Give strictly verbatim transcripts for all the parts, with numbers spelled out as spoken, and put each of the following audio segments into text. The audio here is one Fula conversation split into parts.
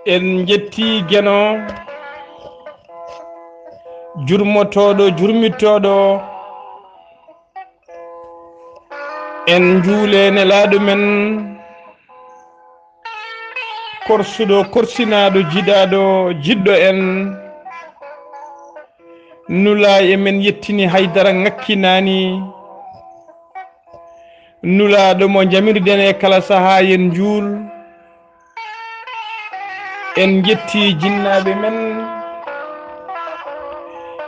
En njetti Geno, jurmotooɗo, jurmittooɗo. En njuule nelaaɗo men, korsuɗo, korsinaaɗo, jiɗaaɗo, jiɗɗo en. Nulaaɗo men yettini, haydara ŋakkinaani. Nulaaɗo mo njamirɗen e kala sahaa, yen njuul. En njetti jinnaaɓe men,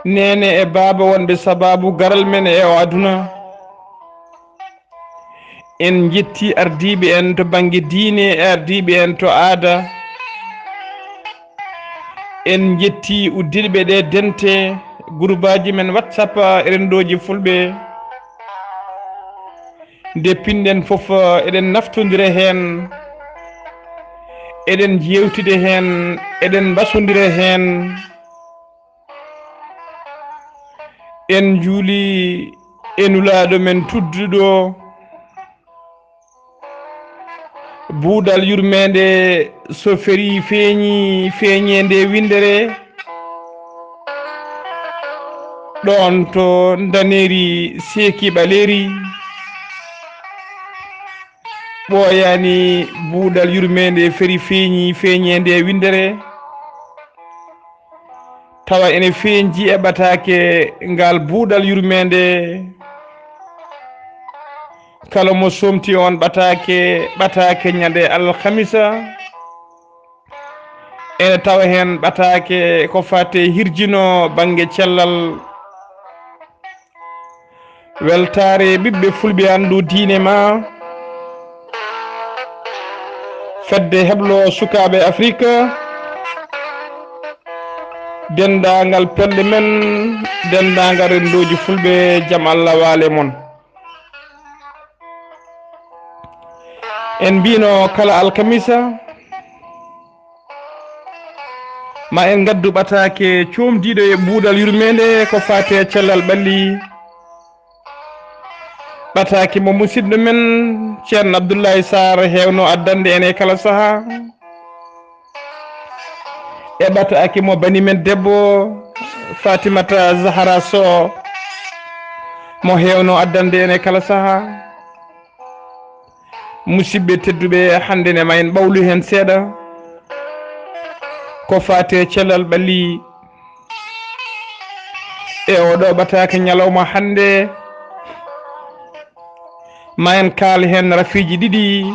neene e baaba wonɓe sabaabu garal men e o aduna. En njetti ardiiɓe en to bannge diine e ardiiɓe en to aada. En njetti uddiiɓe ɗe dente, gurbaaji men WhatsApp e renndooji fulɓe. Nde pinɗen fof, eɗen naftondira heen, eɗen jeewtida heen, eɗen mbasondira heen. En njuuli e nulaaɗo men tudduɗo, buuɗal yurmeende so ferii feeñi, feeñeende winndere, ɗoon to ndaneeri seeki ɓaleeri. Ɓooyaani buuɗal yurmeende feri feeñi, feeñeende winndere. Tawa ene feeñji e ɓataake ngal buuɗal yurmeende. Kala mo soomti oon ɓataake, ɓataake ñande alhamisa. Ene tawa heen ɓataake ko faati e hirjino bannge cellal. Weltaare ɓiɓɓe fulɓe anndu diine ma. Fedde heblo sukaaɓe Afirka. Denndaangal pelle men, denndaangal renndooji fulɓe, jam Allah waale mon. En mbino kala alkamisa, ma en ngaddu ɓataake coomdiiɗo e buuɗal yurmeende ko faati e cellal ɓalli. Ɓataake mo musidɗo men Ceerno Abdullahi Sarr heewno addande en e kala sahaa. E ɓataake mo bani men debbo Fatimata Zahara Sow mo heewno addande en e kala sahaa. Musidɓe tedduɓe, hannde ne ma en ɓawlu heen seeɗa ko faati e cellal ɓalli. E oɗo ɓataake ñalawma hannde, ma en kaal heen rafiiji ɗiɗi.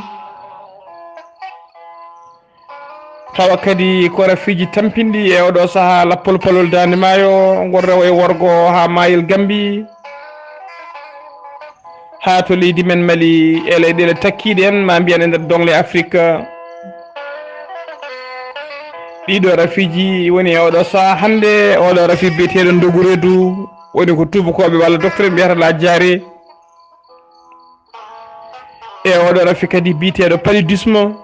Tawa kadi ko rafiiji tampinɗi e oɗo sahaa lappol palol Daande Maayo, ngol rewo e worgo haa maayel Gambi, haa to leydi men Mali e leyɗeele takkiiɗe en, ma mbiyen e nder doŋle Afirka. Ɗiɗo rafiiji woni e oɗo sahaa hannde, oɗo rafi biyeteeɗo Ndogu Reedu, woni ko tuubakooɓe walla docteur en mbiyata la diarrhée. E oɗo rafi kadi biyeteeɗo paludisme,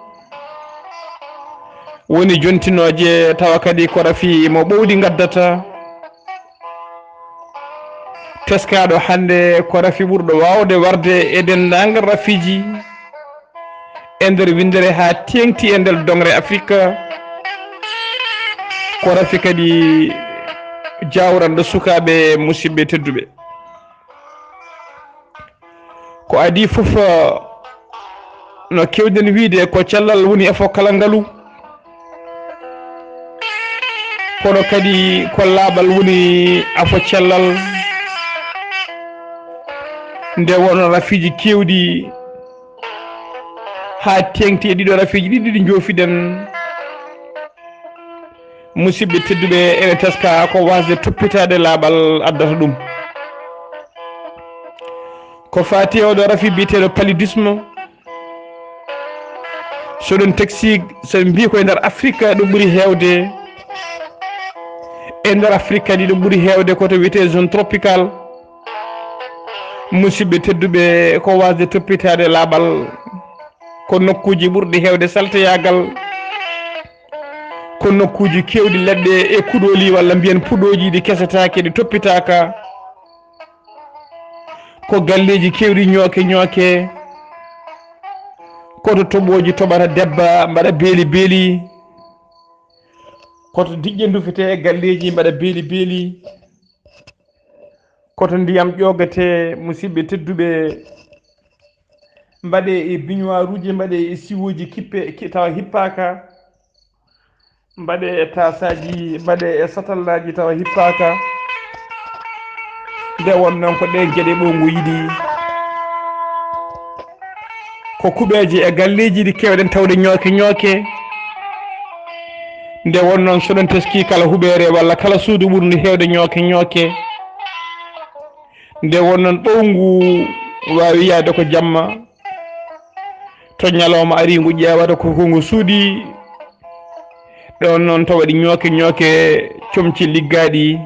woni jontinooje, tawa kadi ko rafi mo ɓowɗi ngaddata. Teskaaɗo hannde ko rafi ɓurɗo waawde warde e denndaangal rafiiji e nder winndere haa teeŋti e nder doŋre Afirka. Ko rafi kadi jawranɗo sukaaɓe, musidɓe tedduɓe. Ko adii fof, no keewɗen wiyde, ko cellal woni afo kala ngalu, kono kadi ko laaɓal woni afo cellal. Nde wonno rafiiji keewɗi haa teeŋti e ɗiɗo rafiiji ɗiɗi ɗi njoofiɗen. Musidɓe tedduɓe, ene teska ko waasde toppitaade laaɓal addata ɗum. Ko faati e oɗo rafi biyeteeɗo paludisme, so ɗum teksi, so ɓe mbii ko e nder Afirka ɗum ɓuri heewde, e nder Afirka kadi ɗum ɓuri heewde ko to wiyetee zone tropicale. Musidɓe tedduɓe, ko waasde toppitaade laaɓal, ko nokkuuji ɓurɗi heewde salteyaagal, ko nokkuuji keewɗi leɗɗe e kuɗooli walla mbiyen puɗooji ɗi kesetaake, ɗi toppitaaka. Ko galleeji keewɗi ñooke ñooke, ko to toɓooji toɓata debba mbaɗa beeli beeli. Koto diƴƴe ndufetee e galleeji mbaɗa beeli beeli. Koto ndiyam ƴoogete, musidɓe tedduɓe, mbaɗee e biñuwaaruuji, mbaɗee e siwooji kippe ki-, tawa hippaaka, mbaɗee e taasaaji, mbaɗee e satallaaji tawa hippaaka. Nde won noon ko ɗeen geɗe ɓowngu yiɗi, ko kuɓeeje e galleeji ɗi keewɗen tawde ñooke ñooke. Nde won noon so ɗon teskii kala huɓeere walla kala suudu ɓurndu heewde ñooke ñooke. Nde won noon ɓowngu waawi yahde ko jamma, to ñalawma arii ngu ƴeewata ko ko ngu suuɗii. Ɗoon noon tawa ɗi ñooke ñooke, comci liggaaɗi,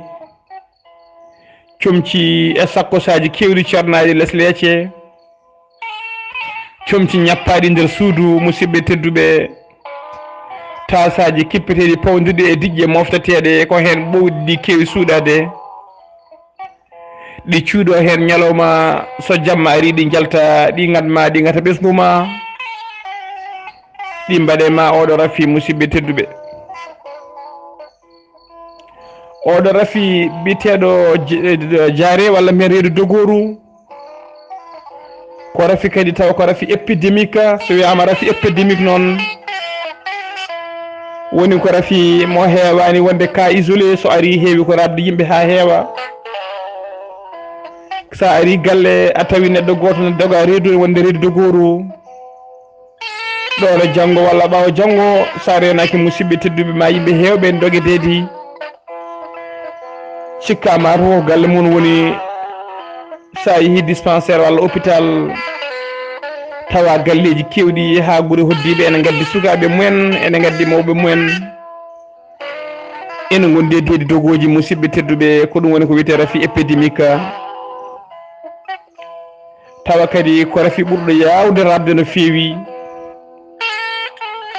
comci e sakkosaaji keewɗi ceernaaɗi les leece, comci ñappaaɗi nder suudu, musidɓe tedduɓe, taasaaji kippeteeɗi pawdirɗi e diƴƴe mofteteeɗe, ko heen ɓowɗi ɗi keewi suuɗaade. Ɗi cuuɗo heen ñalawma, so jamma arii ɗi njalta, ɗi ngatma, ɗi ngata ɓesngu ma. Ɗi mbaɗe ma oɗo rafi, musidɓe tedduɓe. Oɗo rafi biyeteeɗo J-, Jaare walla mbiyen reedu dogooru. Ko rafi kadi tawa ko rafi épidémique. So wiyaama rafi épidémique noon, woni ko rafi mo heewaani wonde cas isolé, so arii heewi ko raɓde yimɓe haa heewa. So a arii galle, a tawi neɗɗo gooto ne doga reedu, wonde reedu dogooru. Ɗoon e janngo walla ɓaawo janngo, so a reenaaki, musidɓe tedduɓe, ma yimɓe heewɓe ndogedeedi. Cikkaa ma ko galle mum woni, so a yehii dispensaire walla hôpital, tawa galleeji keewɗi haa gure hoddiiɓe ene ngaddi sukaaɓe mumen, ene ngaddi mawɓe mumen. Ene ngondi e deedi dogooji, musidɓe tedduɓe, ko ɗum woni ko wiyetee rafi épidémique. Tawa kadi ko rafi ɓurɗo yaawde raɓde no feewi.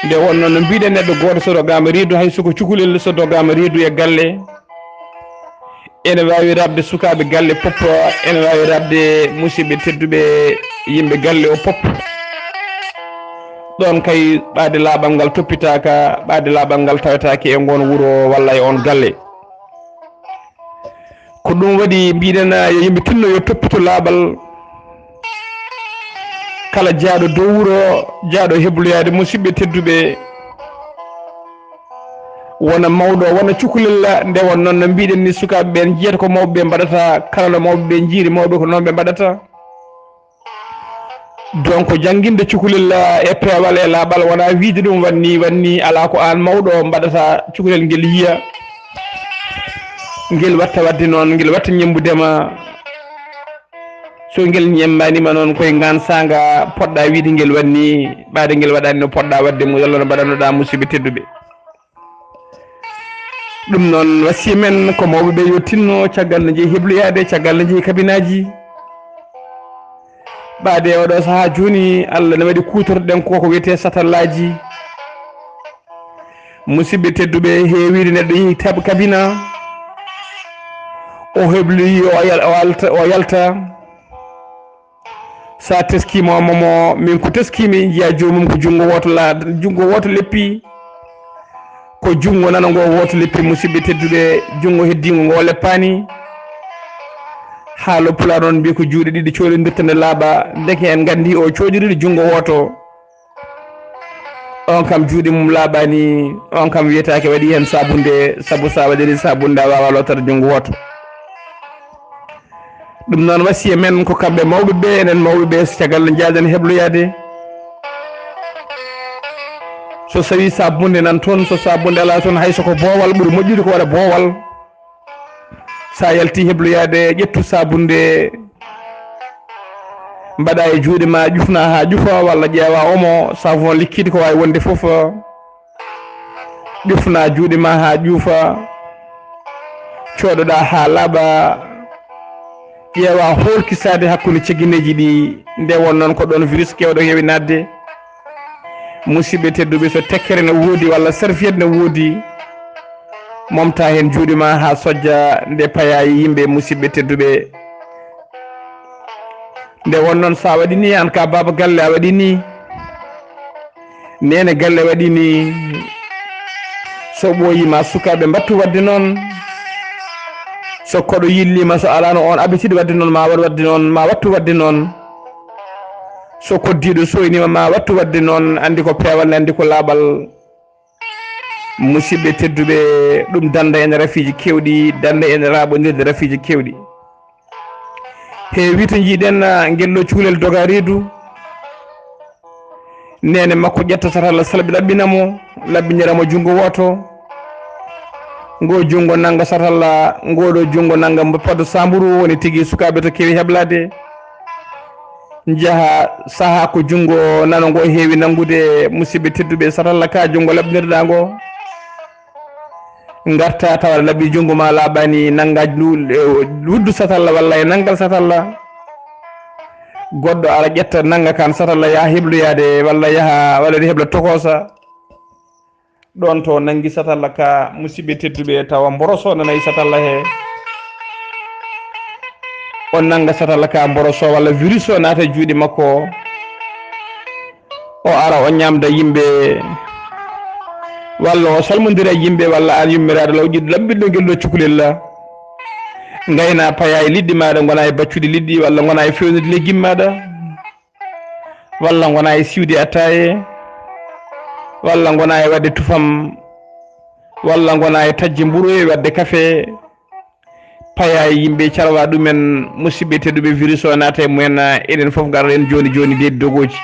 Nde wonnoo no mbiɗen, neɗɗo gooto so dogaama reedu, hay so ko cukalel, so dogaama reedu e galle, ene waawi raɓde sukaaɓe galle pop, ene waawi raɓde musidɓe tedduɓe, yimɓe galle o pop. Ɗoon kay, ɓaade laaɓal ngal toppitaaka, ɓaade laaɓal ngal tawetaake e ngoon wuro walla e oon galle. Ko ɗum waɗi mbiɗen, yo yimɓe tinno yo toppito laaɓal. Kala jaaɗo dow wuro, jaaɗo hebloyaade, musidɓe tedduɓe, wona mawɗo, wona cukalel. Nde won noon no mbiɗen ni, sukaaɓe ɓeen njiyata ko mawɓe ɓe mbaɗata, kala no mawɓe ɓe njiiri mawɓe ko noon ɓe mbaɗata. Donc, jannginde cukalel e peewal e laaɓal wonaa wiyde ɗum wanni, wanni, alaa, ko aan mawɗo mbaɗata cukalel ngel yiya, ngel watta waɗde noon, ngel watta ñemmbude ma. So ngel ñemmbaani ma noon, koye ngaan saanga poɗɗa wiyde ngel wanni, ɓaade ngel waɗaani no poɗɗa waɗde mo, yalla no mbaɗannoɗaa, musidɓe tedduɓe. Ɗum noon, wasiya men ko mawɓe ɓe yo tinno caggal no njehi hebloyaade, caggal no njehi kabinaaji. Ɓaade e oɗo sahaa jooni, Allah ne waɗi kuutorɗen ko ko wiyetee satallaaji. Musidɓe tedduɓe, heewii neɗɗo yehi tab-, kabina, o hebloyi, o yal-, o alta, o yalta. So a teskiima, o momo, min ko teskiimi, njiya joomum ko junngo wooto la-, junngo wooto leppi. Ko junngo nano ngo wooto leppi, musidɓe tedduɓe, junngo heddiingo ngo leppaani. Haalooɓe Pulaar noon mbiyi ko juuɗe ɗiɗi coɗindirta nde laaɓa, ndeke en nganndi o coɗiriiɗo junngo wooto. On kam juuɗe mum laaɓaani, on kam wiyetaake waɗi heen saabunde, sabu so a waɗirii saabunde a waawaa lootorde junngo wooto. Ɗum noon wasiya men ko kamɓe mawɓe ɓe, enen mawɓe ɓe, so caggal nde njaaden hebloyaade. So tawi saabunde nan toon, so saabunde alaa toon, hay so ko boowal ɓuri moƴƴude ko waɗa boowal. So a yalti hebloyaade, ƴettu saabunde, mbaɗa e juuɗe ma, ƴufna haa ƴufa, walla ƴeewa omo, savon liquide ko waawi wonde fof. Ƴufna juuɗe ma haa ƴufa, coodoɗa haa laaɓa, ƴeewa hoolkisaade hakkunde cegineeji ɗi, nde won noon ko ɗoon virus keewɗo heewi naatde. Musidɓe tedduɓe, so tekkere ne woodi walla serviette ne woodi, momta heen juuɗe ma haa sojja nde paya e yimɓe, musidɓe tedduɓe. Nde won noon, so a waɗi ni, aan ka baaba galle, a waɗi ni, neene galle waɗi ni, So ɓooyiima, sukaaɓe mbattu waɗde noon. So koɗo yilliima, so alaano oon habitude waɗde noon, ma waɗ waɗde noon, ma wattu waɗde noon. So koddiiɗo sooyniima, ma wattu waɗde noon. Anndi ko peewal, anndi ko laaɓal. Musidɓe tedduɓe, ɗum dannda en rafiiji keewɗi, dannda en raaɓondirde rafiiji keewɗi. He wiyto njiiɗen, ah, ngel ɗo cukalel doga reedu. Neene makko ƴetta satalla salɓi laɓɓina mo, laɓɓinira mo junngo wooto. Ngo junngo nannga satalla, ngoo ɗo junngo nannga mbo paddo saamburu, woni tigi sukaaɓe to keewi heɓlaade. Njaha sahaa ko junngo nano ngo heewi nanngude, musidɓe tedduɓe, satalla ka junngo laɓɓinirɗaa ngo. Ngarta tawa laɓɓi junngo ma laaɓaani, nannga lu-, eh, wuddu satalla walla e nanngal satalla. Goɗɗo ara ƴetta nannga kan satalla yaha hebloyaade walla yaha walla ɗi hebla tokoosa. Ɗoon to nanngi satalla ka, musidɓe tedduɓe, tawa mboroso nana e satalla he. O nannga satalla ka mboroso walla virus o naata e juuɗe makko. O ara o ñaamda yimɓe, walla o salmondira e yimɓe, walla aan yummiraaɗo law ƴiɗɗo laɓɓiɗɗo ngel ɗo cukalel la. Ngayna paya e liɗɗi maaɗa, ngona e baccude liɗɗi, walla ngona e fewnude leggim maaɗa, walla ngona e siwde attaaye, walla ngona e waɗde tufam, walla ngona e tajje mburu e waɗde kafe. Paya e yimɓe, carwa ɗumen, musidɓe tedduɓe, virus o naata e mumen, enen fof ngaroɗen jooni jooni deedi dogooji.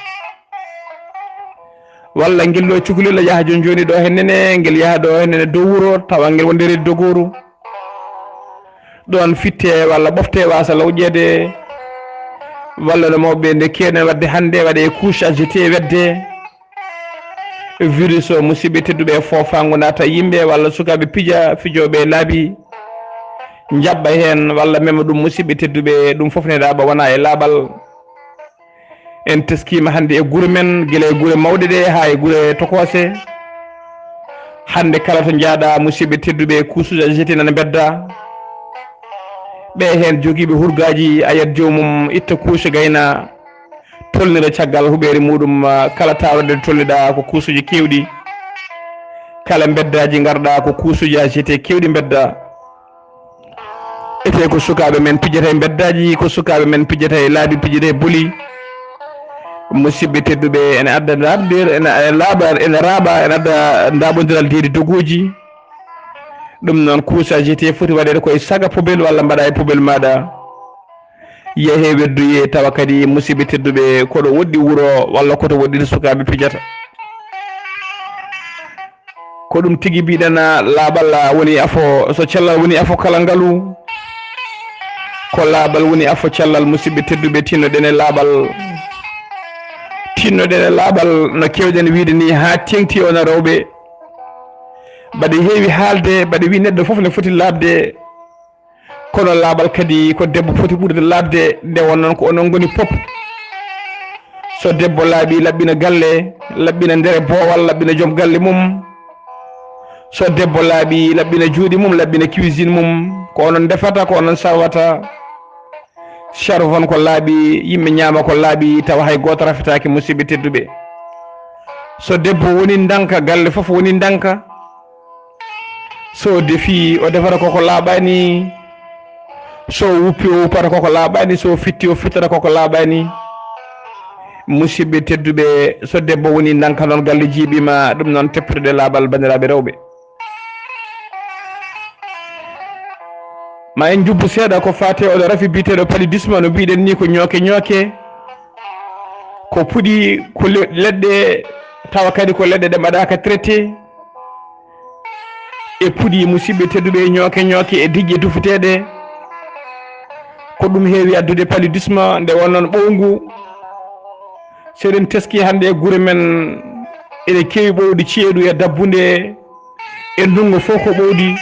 Walla ngel ɗo cukalel yaha jooni jooni ɗo hennene, ngel yaha ɗo hennene dow wuro, tawa ngel wonde reedi dogooru. Ɗoon fitte walla ɓofte waasa lawƴeede, walla no mawɓe nde keewɗen waɗde hannde, waɗe couche à jeter wedde. Virus o, musidɓe tedduɓe, foofaango naata e yimɓe walla sukaaɓe pija, fijooɓe e laabi, njaɓɓa heen walla mema ɗum, musidɓe tedduɓe, ɗum fof ne laaɓa wona e laaɓal. En teskiima hannde e gure men, gila e gure mawɗe ɗe haa e gure tokoose. Hannde kala to njaaɗa, musidɓe tedduɓe, couche à jeter nana mbedda. Ɓe heen jogiiɓe hurgaaji, a yiyat joomum itta couche gayna, tolnira caggal huɓeere muɗum, ah, kala tawrede tolniɗa ko couche uji keewɗi. Kala mbeddaaji ngarɗa ko couche uji à jeter keewɗi mbedda. Ete ko sukaaɓe men pijata e mbeddaaji, ko sukaaɓe men pijata e laabi, pijata e boli. Musidɓe tedduɓe, ene adda laaɓde, ene, ene laaɓa, ene raaɓa, ene adda ndaaɓondiral deedi dogooji. Ɗum noon, couche à jeter foti waɗeede ko e sac à poubelle walla mbaɗa e poubelle maaɗa. Yehee weddoyee, tawa kadi, musidɓe tedduɓe, ko ɗo woɗɗi wuro walla ko to woɗɗi sukaaɓe pijata. Ko ɗum tigi mbiɗen, laaɓal woni afo, so cellal woni afo kala ngalu. Ko laaɓal woni afo cellal, musidɓe tedduɓe, tinnoɗen e laaɓal. Tinnoɗen e laaɓal no keewɗen wiyde ni, haa teeŋti wona rewɓe. Mbaɗa heewi haalde, mbaɗa wiyi neɗɗo fof ne foti laaɓde. Kono laaɓal kadi ko debbo foti ɓurde laaɓde, nde won noon ko onon ngoni pop. So debbo laaɓi, laɓɓina galle, laɓɓina ndere boowal, laɓɓina joom galle mum. So debbo laaɓi, laɓɓina juuɗe mum, laɓɓina cuisine mum. Ko onon ndefata, ko onon sarwata. Sarwon ko laaɓi, yimɓe ñaama ko laaɓi, tawa hay gooto rafetaaki, musidɓe tedduɓe. So debbo woni ndanka, galle fof woni ndanka. So o defii, o defata koko laaɓaani. So o wuppi, o wuppata koko laaɓaani. So o fitti, o fittata koko laaɓaani. Musidɓe tedduɓe, so debbo woni ndanka noon, galle jiiɓiima, ɗum noon teppude laaɓal, banndiraaɓe rewɓe. Ma en njubbu seeɗa ko faati e oɗo rafi biyeteeɗo paludisme, no mbiɗen ni ko ñooke ñooke. Ko puɗi, ko le-, leɗɗe, tawa kadi ko leɗɗe ɗe mbaɗaaka traité. E puɗi, musidɓe tedduɓe, ñooke ñooke e diƴƴe dufuteeɗe. Ko ɗum heewi addude paludisme, nde won noon ɓowngu. So eɗen teski hannde e gure men, ene keewi ɓowɗi ceeɗu e dabbunde, e ndunngu fof ko ɓowɗi.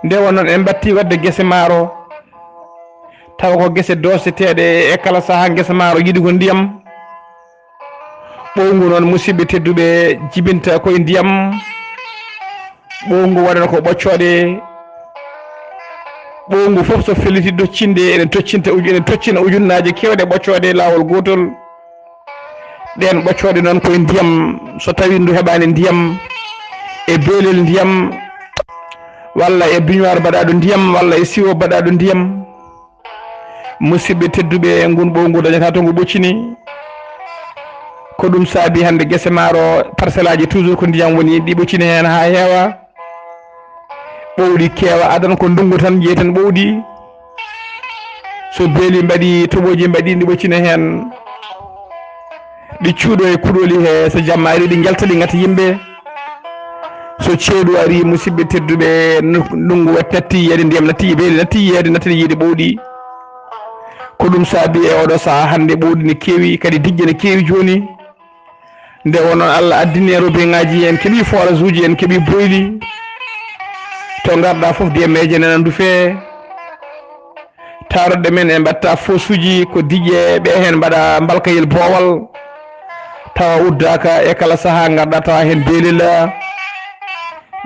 Nde won noon en mbatti waɗde gese maaro, tawa ko gese dooseteeɗe, e kala sahaa gese maaro yiɗi ko ndiyam. Ɓowngu noon, musidɓe tedduɓe, jibinta koye ndiyam. Ɓowngu waɗata ko ɓoccooɗe. Ɓowngu fof so felliti doccinde, ene toccinta uju-, ene toccina ujunnaaje keewɗe ɓoccooɗe laawol gootol. Ɗeen ɓoccooɗe noon koye ndiyam, so tawii ndu heɓaani ndiyam, e beelel ndiyam, walla e biñuwaar baɗaaɗo ndiyam, walla e siwo baɗaaɗo ndiyam. Musidɓe tedduɓe, ngun ɓowngu dañata to ngu ɓoccini. Ko ɗum saabi hannde gese maaro, parcelle aji toujours ko ndiyam woni, ɗi ɓoccini heen haa heewa. Ɓowɗi keewa, adan ko ndungu tan jeyten ɓowɗi. So beeli mbaɗi, toɓoji mbaɗi, ɗi ɓoccina heen. Ɗi cuuɗo e kuɗoli he, so jamma ari, ɗi njalta, ɗi ngata yimɓe. So ceeɗu ari, musidɓe tedduɓe, nu-, ndungu waɗi tatti yiyeede, ndiyam natti, beeli natti yiyeede, natti yiide ɓowɗi. Ko ɗum saabi e oɗo sahaa hannde ɓowɗi ne keewi, kadi diƴƴe ne keewi jooni. Nde wonno Allah addini en robiŋaaji, en keɓi forage uji, en keɓi boyli. To ngarɗa fof, demeeje nana ndufee. Taaroɗe men en mbatta fosuji ko diƴƴe, ɓe heen mbaɗa mbalkayel boowal. Tawa uddaaka e kala sahaa ngarɗa tawa heen beelel.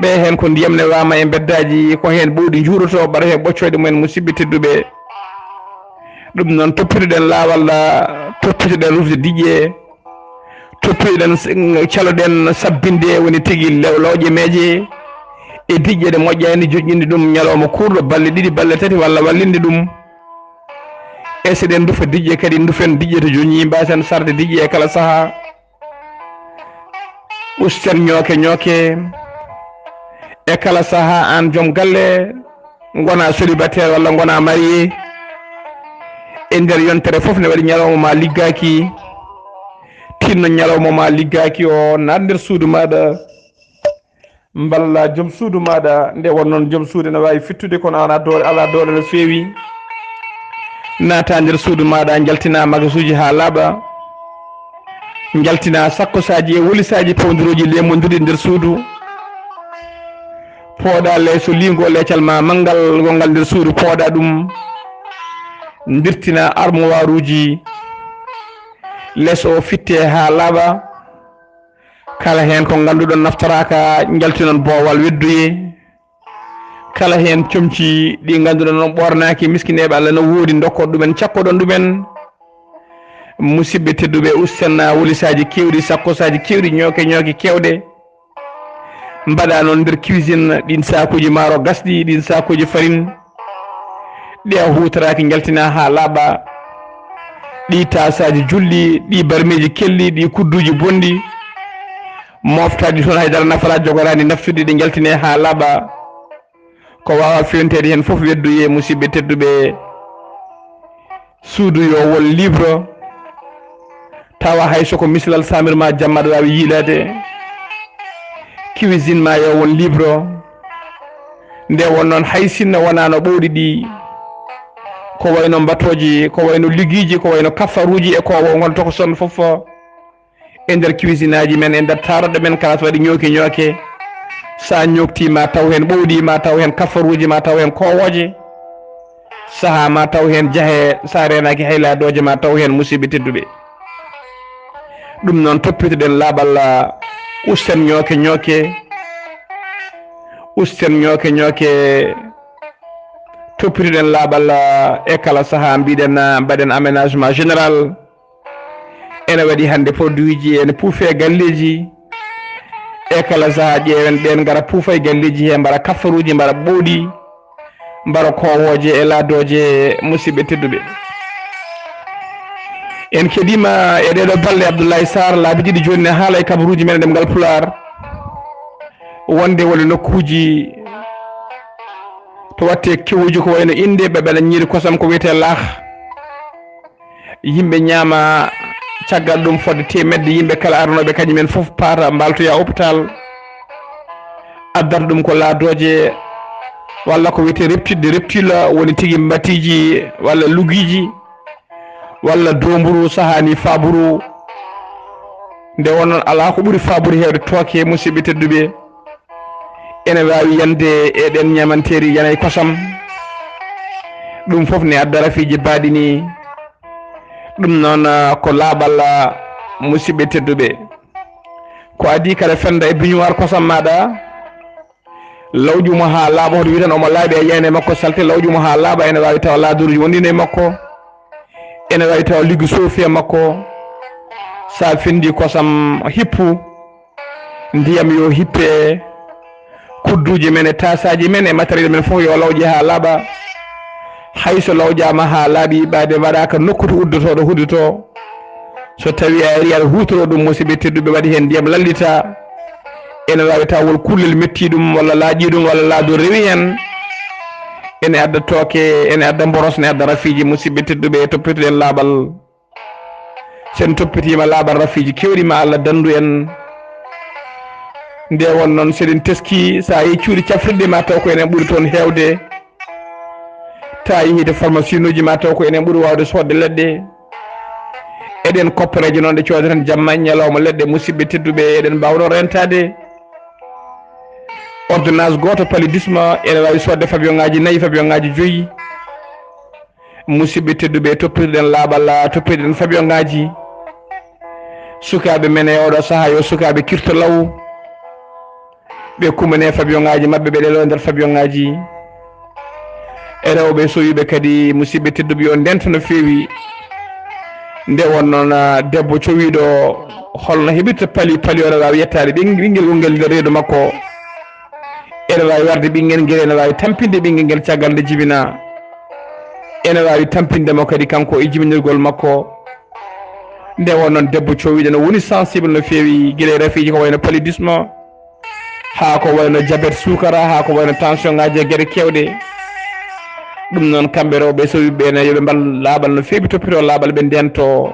Ɓe heen ko ndiyam ne waama e mbeddaaji, ko heen ɓowɗi njuuroto, mbaɗa heen ɓoccooɗe mumen, musidɓe tedduɓe. Ɗum noon, toppitoɗen laawal, toppitoɗen rufde diƴƴe. Toppiɗen, caloɗen sabbinde woni tigi lew-, looƴe meeje e diƴƴe ɗe moƴƴani, joƴƴinde ɗum ñalawma kuurɗo, balɗe ɗiɗi, balɗe tati, walla wallinde ɗum. E so eɗen ndufa diƴƴe kadi, ndufen diƴƴe to joñi, mbasen sarde diƴƴe e kala sahaa. Usten ñooke ñooke e kala sahaa, aan joom galle, ngona célibataire walla ngona marié. E nder yontere fof ne waɗi ñalawma ma liggaaki. Tinno ñalawma ma liggaaki o, naat nder suudu maaɗa. Mballa joom suudu maaɗa, nde won noon joom suudu ne waawi fittude, kono aan a doole, alaa doole no feewi. Naata nder suudu maaɗa, njaltina magasuuji haa laaɓa. Njaltina sakkosaaji e wolisaaji pawndirooji leemondirɗi nder suudu. Pooɗa leeso liingo leecal ma manngal ngongal nder suudu, pooɗa ɗum. Ndirtina armoiruuji, lees o fitte haa laaɓa. Kala heen ko ngannduɗon naftoraaka, njaltinon boowal wedduye. Kala heen comci ɗi ngannduɗon on ɓoornaaki, miskineeɓe Allah no woodi, ndokkon ɗumen, cakkoɗon ɗumen. Musidɓe tedduɓe, usten wolisaaji keewɗi, sakkosaaji keewɗi, ñooke ñooke keewɗe. Mbaɗa noon nder cuisine, ɗin saakuuji maaro gasɗi, ɗin saakuuji farine, ɗi a huutoraaki, njaltina haa laaɓa. Ɗi taasaaji julɗi, ɗi barmeeji kelɗi, ɗi kudduuji bonɗi, moftaaɗi toon, hay dara nafataa, jogoraani naftude, ɗi njaltine haa laaɓa. Ko waawa fewnteede heen fof, weddoyee, musidɓe tedduɓe. Suudu yo won libre, tawa hay so ko misilal samir ma jamma aɗa waawi yiilaade. Cuisine ma yo won libre. Nde won noon, hay sinno wonaano ɓowɗi ɗi, ko wayno mbatooji, ko wayno ligiiji, ko wayno kafaruuji e ko won tokoson fof. E nder cuisine aji men, e nder taaroɗe men, kala so waɗi ñooki ñooke, sa ñookti ma taw heen ɓowɗi, ma taw heen kafaruuji, ma taw heen kowooje. Saha ma taw heen jahe, sa reenaaki hay laadooje ma taw heen, musidɓe tedduɓe. Ɗum noon, toppitoɗen laaɓal, usten ñooke ñooke, usten ñooke ñooke, toppitoɗen laaɓal e kala saha, mbiɗen, mbaɗen aménagement général. Ene waɗi hannde produit ji ene puufe e galleeji. E kala saha ƴeewen ɓeen ngara puufa e galleeji he, mbaɗa kafaruuji, mbaɗa ɓowɗi, mbaɗa kowooje e laadooje, musidɓe tedduɓe. En keɗiima e ɗeeɗo balɗe Abdoulaye Sarr, laabi ɗiɗi jooni ne haala e kabaruuji men e ɗemngal Pulaar. Wonde woni nokkuuji to watte kewuuji ko wayno innde ɓe ɓeɗa ñiiri kosam ko wiyetee laah. Yimɓe ñaama, caggal ɗum fodde teemedde yimɓe kala arnooɓe kañum en fof paata mbaltoya hôpital. Addata ɗum ko laadooje walla ko wiyetee reptide, reptile woni tigi mbatiiji walla lugiiji walla doomburu sahani faaburu. Nde wonnoon alaa ko ɓuri faaburu heewde tooke, musidɓe tedduɓe. Ene waawi yande e ɗeen ñaamanteeri yana e kosam. Ɗum fof ne adda rafiiji baaɗini. Ɗum noon, ah, ko laaɓal, ah, musidɓe tedduɓe. Ko adii kala fenda e biñuwaar kosam maaɗa, lawƴu mo haa laaɓa, hoto wiy tan omo laaɓi, a yiyani e makko salte, lawƴu mo haa laaɓa, ene waawi tawa laadoruuji wonɗi e makko, ene waawi tawa liggu soofi e makko. Sa fendi kosam, hippu, ndiyam yo hippe, Kudduuje men e taasaaji men e matériel men fof yo lawƴe haa laaɓa. Hay so lawƴaama haa laaɓi, ɓaade waɗaaka nokku to uddotooɗo huddotoo. So tawii a arii aɗa huutoroo ɗum, musidɓe tedduɓe, waɗi heen ndiyam lallita. Ene waawi taw won kullel metti ɗum, walla laaƴi ɗum, walla laaɗo rewi heen. Ene adda tooke, ene adda mboros, ene adda rafiiji, musidɓe tedduɓe, toppitoɗen laaɓal. Sen toppitiima laaɓal rafiiji keewɗi, ma Allah danndu en. Nde won noon, seɗen teski, so a yehii cuuɗi cafrirɗi, ma taw ko enen ɓuri toon heewde. Ta yehii to farmasiinuuji, ma taw ko enen ɓuri waawde soodde leɗɗe. Eɗen koppareeje noon ɗe coodaten jamma e ñalawma leɗɗe, musidɓe tedduɓe, eɗen mbaawnoo rentaade. Ordonnance gooto paludisme ene waawi soodde fabiyoŋaaji nayi, fabiyoŋaaji joyi. Musidɓe tedduɓe, toppitoɗen laaɓal, toppitoɗen fabiyoŋaaji. Sukaaɓe men e oɗo sahaa yo sukaaɓe kirto law. Ɓe kumane fabiyoŋaaji maɓɓe, ɓe ɗelo nder fabiyoŋaaji. E rewɓe sowiiɓe kadi, musidɓe tedduɓe, yo ndento no feewi. Nde won noon, ah, debbo cowiiɗo, holno heɓirta pali, pali o ene waawi yettaade ɓing-, ɓinngel wonngel nder reedu makko. Ene waawi warde ɓinngel ngel, ene waawi tampinde ɓinngel ngel caggal nde jibina. Ene waawi tampinde mo kadi kanko e jibinirgol makko. Nde won noon debbo cowiiɗo no woni sensible no feewi, gila e rafiiji ko wayno paludisme, haa ko wayno jabet suukara, haa ko wayno tension ŋaaji e geɗe keewɗe. Ɗum noon, kamɓe rewɓe sowiiɓe ɓe ne, yo ɓe mbal laaɓal no feewi, toppitoo laaɓal, ɓe ndento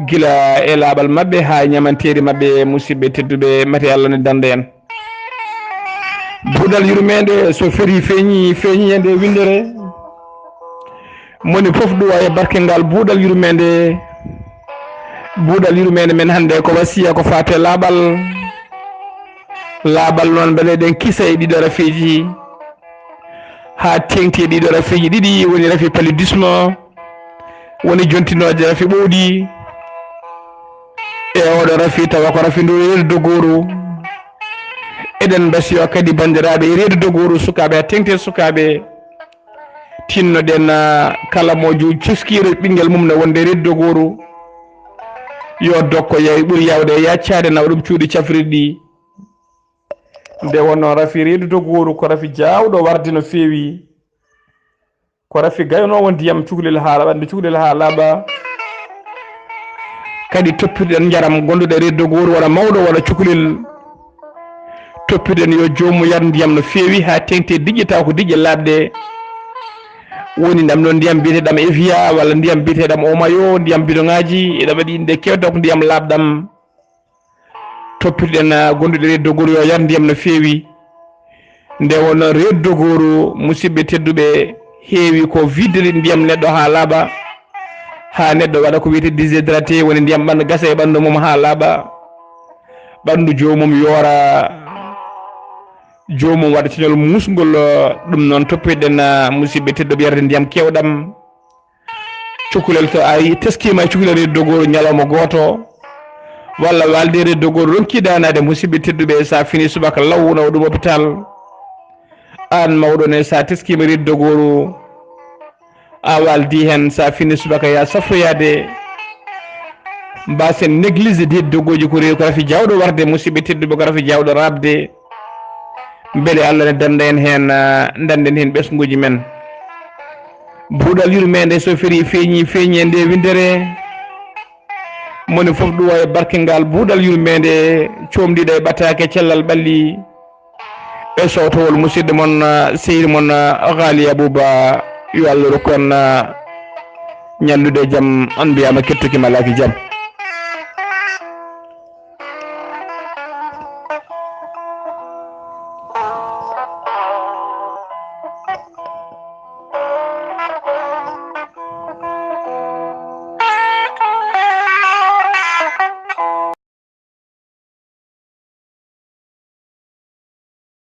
gila e laaɓal maɓɓe haa e ñamanteeri maɓɓe, musidɓe tedduɓe, mate Allah ne dannda en. Buuɗal yurmeende so ferii feeñi, feeñi e nde winndere. Moni fof ɗuwa e barke ngal buuɗal yurmeende. Buuɗal yurmeende men hannde ko wasiya ko faati e laaɓal. Laaɓal noon mbele eɗen kisa e ɗiɗo rafiiji. Haa teeŋti e ɗiɗo rafiiji ɗiɗi woni rafi paludisme, woni jontinooje rafi ɓowɗi. E oɗo rafi tawa ko rafi ndu reedu dogooru. Eɗen mbasiyo kadi banndiraaɓe e reedu dogooru sukaaɓe, haa teeŋti e sukaaɓe. Tinnoɗen, ah, kala mo ju-, cuskiiɗo ɓinngel mum ne wonde reedu dogooru. Yo dokko yawi ɓuri yawde e yaccaade nawa ɗum cuuɗi cafrirɗi. Nde wonnoo rafi reedu dogooru ko rafi jaawɗo warde no feewi. Ko rafi gaynoowo ndiyam cukalel haa laaɓa, ɓanndu cukalel haa laaɓa. Kadi toppitoɗen njaram gonduɗo e reedu dogooru, wona mawɗo, wona cukalel. Toppitoɗen yo joomum yar ndiyam no feewi haa teeŋti e diƴƴe, tawa ko diƴƴe laaɓɗe. Woni ɗam ɗo ndiyam biyeteeɗam Evian walla ndiyam biyeteeɗam Omayo, ndiyam bidoŋaaji, eɗam waɗi inɗe keewɗe, tawa ko ndiyam laaɓɗam. Toppitoɗen, ah, gonduɗo e reedu dogooru yo yar ndiyam no feewi. Nde wonnoo reedu dogooru, musidɓe tedduɓe, heewi ko vidde ndiyam neɗɗo haa laaɓa, haa neɗɗo waɗa ko wiyetee déshydraté, woni ndiyam ɓanndu gasa e ɓanndu mum haa laaɓa. Ɓanndu joomum yoora, joomum waɗa coñol musngol, ɗum noon toppitoɗen, ah, musidɓe tedduɓe, yarde ndiyam keewɗam. Cukalel to ari, teskiima e cukalel reedu dogooru ñalawma gooto, walla waalde reedu dogooru ronki daanaade, musidɓe tedduɓe, so a fini subaka law nawa ɗum hôpital. Aan mawɗo ne, so a teskiima reedu dogooru, a waaldi heen, so a fini subaka yaa safroyaade. Mbaasen négligé reedu dogooji ko reedu, ko rafi jaawɗo warde, musidɓe tedduɓe, ko rafi jaawɗo raɓde. Mbele Allah ne dannda en heen, ah, ndannden heen ɓesnguuji men. Buuɗal yurmeende so ferii feeñi, feeñi e nde winndere. Moni fof ɗuwa e barke ngal buuɗal yurmeende, coomdiiɗo e ɓataake cellal ɓalli. E sowtowol musidɗo mon, ah, sehil mon, ah, Ghali Abouba, yo Allah rokku en, ah, ñallude e jam, on mbiyaama kettuki malaaki jam.